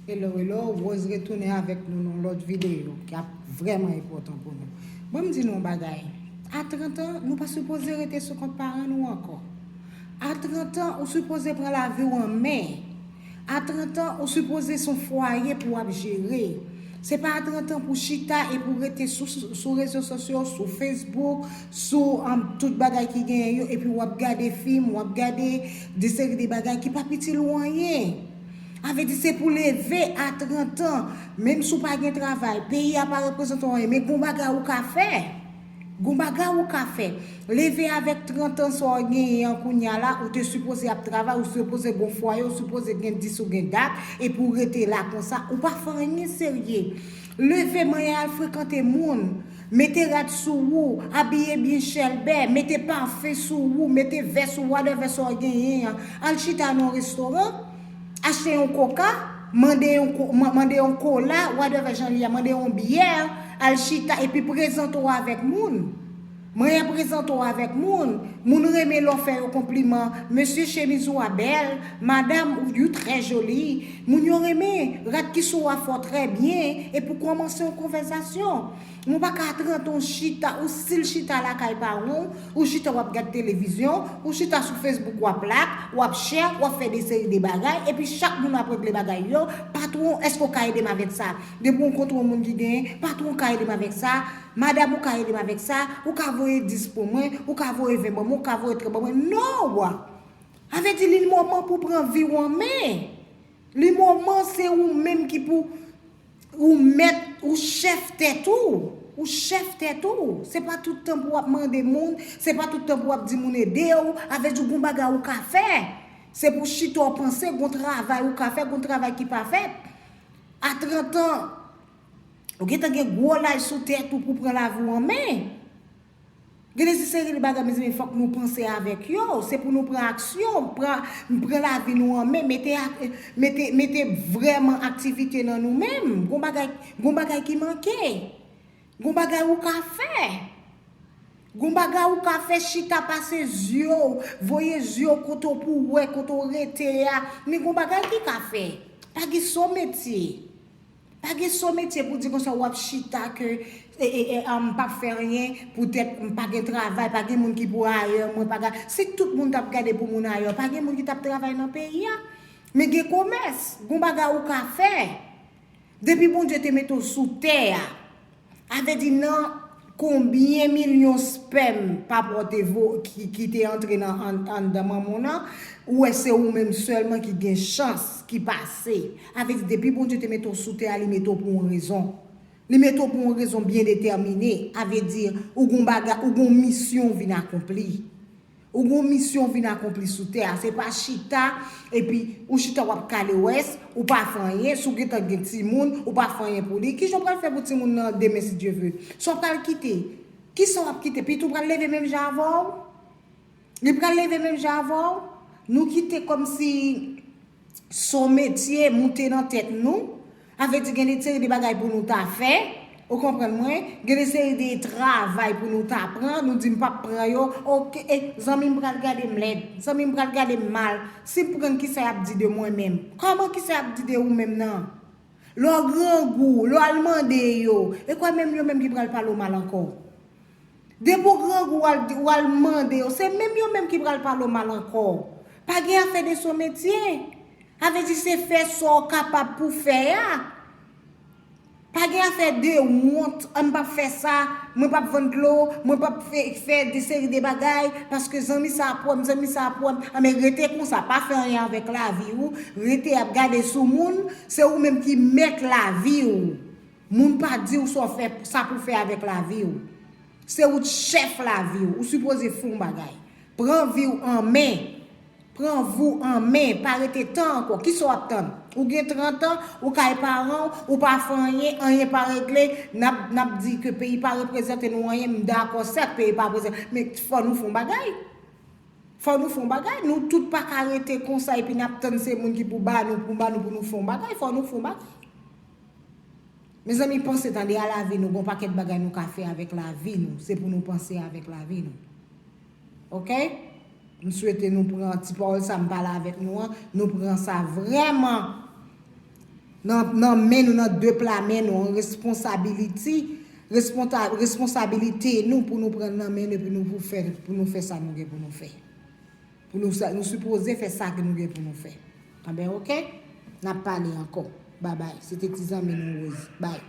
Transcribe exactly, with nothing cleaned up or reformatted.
Hello, hello, Rose retounen avèk nou nan lòt videyo ki ap vrèman enpòtan pou nou. Ban m di nou yon bagay. A trant an, nou pa sipoze rete sou kont paran nou ankò. A trant an, ou sipoze pran lavi w an men. A trant an, ou sipoze se yon fwaye pou w ap jere. Se pa a trant an pou w chita e pou w rete sou, sou, sou rezo sosyo, sou Facebook, sou um, tout bagay ki genyen yo, epi w ap gade fim, w ap gade de seri de bagay ki p ap itil ou anyen. A vle di se pou leve a trant an, menm si w pa gen travay, peyi a pa reprezante w anyen, men gon bagay ou ka fè. Gon bagay ou ka fè. Leve avèk trant an sa w genyen an kounye a la, ou te sipoze ap travay, ou sipoze gon fwaye, ou sipoze gen dis ou gen dat, epi w rete la konsa, ou pa fè anyen serye. Leve manyen al frekante moun, mete rad sou ou, abiye byen chèlbè, mete pafen sou ou, mete vès ou, whatever sa w genyen an, al chita nan yon restoran, achte yon koka, mande yon, ko- ma- mande yon kola, whatever jan li ye, mande yon byè, al chita epi prezante w avèk moun. Manyen prezante w avèk moun. Moun renmen lè w fè yo konpliman. Mesye, chemiz ou a bèl. Madam, ou you trè joli. Moun yo renmen. Rad ki sou w a fè w trè byen. Epi w kòmanse yon konvèsasyon. Ou pa ka a trant an w chita, ou still chita lakay paran w, ou chita w ap gad televizyon, ou chita sou Facebook w ap like, w ap share, w ap fè de seri de bagay, epi chak moun ap regle bagay yo, patwon, èske w ka ede m avèk sa? Depi w kontre yon moun ki genyen, patwon ka ede m avèk sa, madam ou ka ede m avèk sa, ou ka voye dis pou mwen, ou ka voye ven ban mwen, ou ka voye trant ban mwen. No! A vle di li moman pou pran vi w an men. Li moman se ou menm ki pou ou mèt, ou chèf tèt ou. Ou chèf tèt ou. Se pa tout tan pou w ap mande moun, se pa tout tan pou w ap di moun ede w, avèk di gon bagay ou ka fè. Se pou chita w panse, gon travay ou ka fè, gon travay ki pa fèt. A trant an, ou gentan gen gwo laj sou tèt ou pou pran lavi w an men. Gen de seri de bagay, mezanmi, fòk nou panse avèk yo. Se pou nou pran aksyon, pran, pran lavi nou an men, mete, ak- mete, mete vrèman aktivite nan nou menm. Gon bagay, gon bagay ki manke. Gon bagay ou ka fè. Gon bagay ou ka fè, chita pase zye w, voye zye w kote w pou w wè, kote w rete a. Men gon bagay ki ka fè. Pa gen so metye. Pa gen so metye pou di konsa w ap chita ke e, e, e, a, m p ap fè anyen, poutèt m pa gen travay, pa gen moun ki pou ayè mwen, pa ga- si tout moun t ap gade pou moun ayè, pa gen moun ki t ap travay nan peyi a. Men gen komès, gon bagay ou ka fè. Depi Bondye te mete w sou tè a, a vle di nan konbyen milyon spèm papa w te vo- ki, ki te antre nan an- anndan manman w nan, ou wè se ou menm sèlman ki gen chans, ki pase. A vle di depi Bondye te mete w sou tè a, li mete w pou yon rezon. Li mete w pou yon rezon byen detèmine. A vle di ou gon bagay, ou gon misyon w vin akonpli. Ou gon misyon w vin akonpli sou tè a. Se pa chita, epi ou chita w ap kalewès, ou pa fè anyen. Si w gentan gen timoun, ou pa fè anyen pou li. Kijan w pral fè pou timoun nan demen si Dye ve? Sa w pral kite? Kisa w ap kite? Pitit ou pral leve menm jan avè w? Li pral leve menm jan avè w? Nou kite kòmsi son metye moute nan tèt nou. A vle di gen de seri de bagay pou nou ta fè. Ou konprann mwen? Gen de seri de travay pou nou ta pran. Nou di m p ap pran yo. Oke, e, zanmi m pral gade m lèd. Zanmi m pral gade m mal. Si m pran kisa y ap di de mwen menm? Kòman kisa y ap di de ou menm nan? Lè w grangou, lè w al mande yo. E kwè menm yo menm ki pral pale w mal ankò. Depi w grangou, w al, w al mande yo, se menm yo menm ki pral pale w mal ankò. Pa gen afè de son metye. A vle di se fè sa w kapab pou fè a. Pa gen afè de wont, an m p ap fè sa, mwen p ap vann dlo, mwen p ap fè, fè de seri de bagay, paske zanmi sa ap wè m, zanmi sa ap wè m. Anben rete konsa, pa fè anyen avèk lavi w, rete ap gade sou moun, se ou menm ki mèt lavi w. Moun pa di w sa w fè, sa pou w fè avèk lavi w. Se ou t chèf lavi w. Ou sipoze fè yon bagay. Pran vi w an men. Pran vi w an men. Pa rete tan ankò. Kisa w ap tann? Ou gen trant an, ou kay paran w, ou pa fè anyen, anyen pa regle. N ap, n ap di ke peyi pa reprezante nou anyen. M dakò, sèt, peyi pa reprezante. Men fò nou fè yon bagay. Fò nou fè yon bagay. Nou tout pa ka rete konsa epi n ap tann se moun ki pou ba nou, pou ba nou, pou nou fè yon bagay. Fò nou fè yon bagay. Mezanmi, panse tande a lavi nou, gon pakèt bagay nou ka fè avèk lavi nou. Se pou nou panse avèk lavi nou. Oke? M swete nou pran ti pawòl sa m pale avèk nou an, nou pran sa vrèman Nan, nan men nou, nan de pla men nou, an responsabiliti, responsa, responsabilite nou pou nou pran nan men nou, pou nou pou fè, pou nou fè sa nou gen pou nou fè. Pou nou, sa, nou sipoze fè sa ke nou gen pou nou fè. Anben, oke? N ap pale ankò. Babay. Se te ti zanmi nou, Rose. Bay.